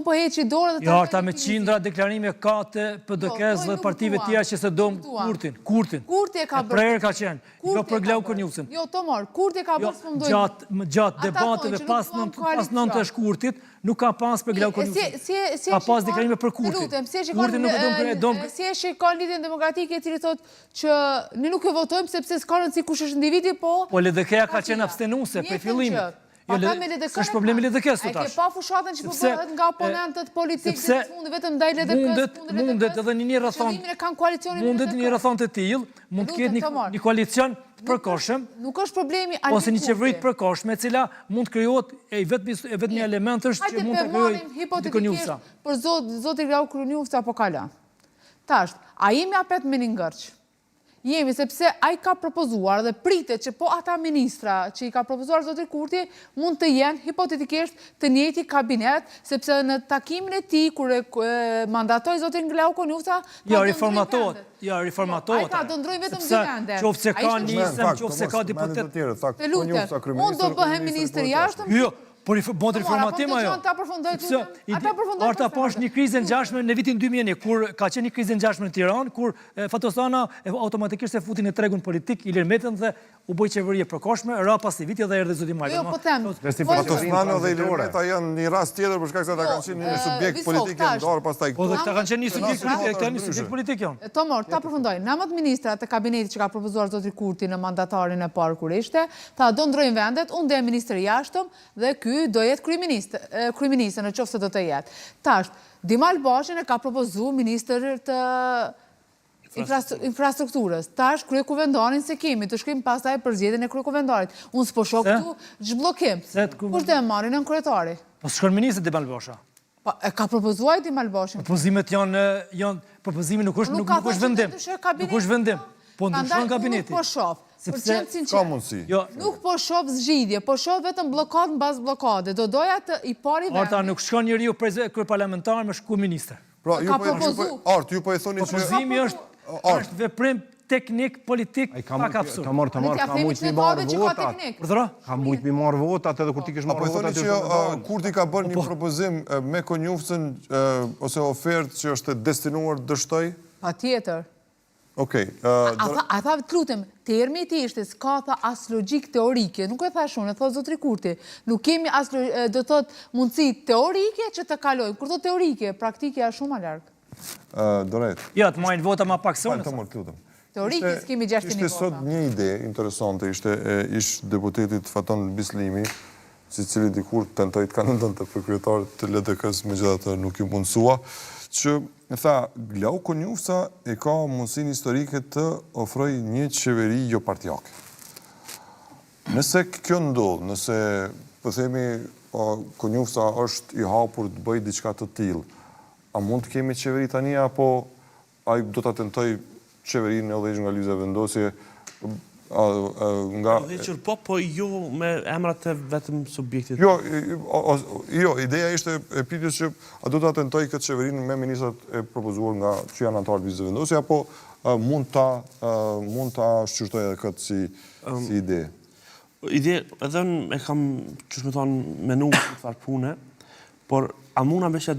po heqi dorë dhe Jo, Arta me qindra deklarime ka të PDK-së dhe partive tjera që s'e dom Kurtin. Kurtin. Kurti e ka bërë. Prerë ka qenë. Jo për Glauk Konjufcën. Jo, Tomor, Kurti e ka bërë s'po mdojnë. Gjatë, gjatë debateve pas pas 9 shkurtit, nuk ka pas për Glauk Konjufcën. Ka pas deklarime për Kurtin. Kurtin nuk e dom e dom. Si e shikon Lidhjen Demokratike e cili thotë që ne nuk e votojmë sepse s'ka rëndësi kush është individi, po Po LDK-ja ka qenë abstenuese prej fillimit. Jo, Ata me LDK-në S'është problemi i LDK-së tash. A e ke pa fushatën që po bëhet nga oponentët politikë dhe të fundit vetëm ndaj LDK-së, mundet, mundet edhe në një rrethanë, qëllimin e kanë koalicionin me Mundet një rrethanë të tillë, mund të ketë një, një koalicion të përkohshëm. Nuk është problemi Albin Ose një qeveri të përkohshme, e cila mund të krijohet e i vetmi e vetmi element është që mund të krijojë hipotetikisht për zot zoti Glauk Konjufca po kalon. Tash, a jemi apet me një ngërç? Jemi, sepse ai ka propozuar dhe pritet që po ata ministra që i ka propozuar zoti Kurti mund të jenë hipotetikisht të njëjti kabinet, sepse në takimin e tij kur e mandatoi zotin Glauk Konjufca, tha jo, do riformatohet, jo, riformatohet. Ai tha do ndrojmë vetëm dy vende. Qoftë se ka nisëm, qoftë se ka deputet. Të lutem, unë do bëhem ministër i jashtëm. Jo, Po bëhet riformatim ajo. Ta përfundoj të lutem. A ta përfundoj Arta po është një krizë e ngjashme në vitin 2001 kur ka qenë një krizë e ngjashme në Tiranë kur Fatos Nano automatikisht e futi në tregun politik Ilir Metën dhe u bë qeveri e përkohshme, ra pas një viti dhe erdhi zoti Majko. Jo, po them. Fatos Nano dhe Ilir Meta janë një rast tjetër për shkak se ata kanë qenë një subjekt politik i ndarë pastaj Po dhe këta kanë qenë një subjekt politik, këta janë një subjekt politik janë. Tomor, ta përfundoj. Në emër të ministra të kabinetit që ka propozuar zoti Kurti në mandatarin e parë kur ishte, Tha, do ndrojmë vendet, unë do jem ministër i jashtëm dhe ky do jetë kryeministër, kryeministër në qoftë se do të jetë. Tash, Dimal Bashën e ka propozu ministër të infrastrukturës. Tash, kryekuvendarin s'e kemi, të shkojmë pastaj për zgjedhjen e kryekuvendarit. Unë s'po shoh këtu zhbllokim. Kush do e marri nënkryetari? Po s'shkon ministër Dimal Basha. Po, e ka propozu ai Dimal Bashën. Propozimet janë, janë, propozimi nuk është, nuk, nuk është vendim. Nuk është vendim. Po ndryshon kabineti. Nuk po shoh. Sepse ka mundësi. Jo. Nuk po shoh zgjidhje, po shoh vetëm bllokadë mbas bllokade. Do doja të i pari vendi. Arta nuk shkon njeriu prej kryeparlamentar me shku ministër. Pra, ju po ju po Art, ju po e thoni që propozimi është është veprim teknik politik pak absurd. Të marr, të marr, ka mujt mi marr votat. Urdhëro? Ka mujt mi marr votat edhe kur ti kish marr votat. Po thoni që Kurti ka bërë një po. propozim me Konjufcën ose ofertë që është e destinuar të dështojë? Patjetër. Okej. A tha, të lutem, termi i tij ishte, s'ka tha as logjikë teorike, nuk e thash unë, e thotë zotri Kurti, nuk kemi as, do të thotë, mundësi teorike që të kalojmë. Kur thotë teorike, praktike është shumë ma larg. Dorejt. Jo, të marrin vota ma pak se unë. Të lutem. Teorike s'kemi 61 vota. Ishte sot një ide interesante, ishte e ish deputetit Faton Bislimi, i cili dikur tentoi të kandidonte për kryetar të LDK-së, megjithatë nuk iu mundësua, që tha, Glauk Konjufca e ka mundësinë historike të ofrojë një qeveri jopartiake. Nëse kjo ndodh, nëse, po themi, Konjufca është i hapur të bëjë diçka të tillë, a mund të kemi qeveri tani apo Ai do ta tentojë qeverinë e udhëhequr nga Lëvizja Vetëvendosje nga Udhëhequr po, po jo me emrat e vetëm subjektit. Jo, jo, ideja ishte e pyetjes që a do ta tentojë këtë qeverinë me ministrat e propozuar nga që janë anëtarë të Lëvizjes Vetëvendosje apo mund ta mund ta shqyrtojë edhe këtë si si ide. Ide, edhe unë e kam, qysh me thonë, menu këtë farë pune, por a muna veç e.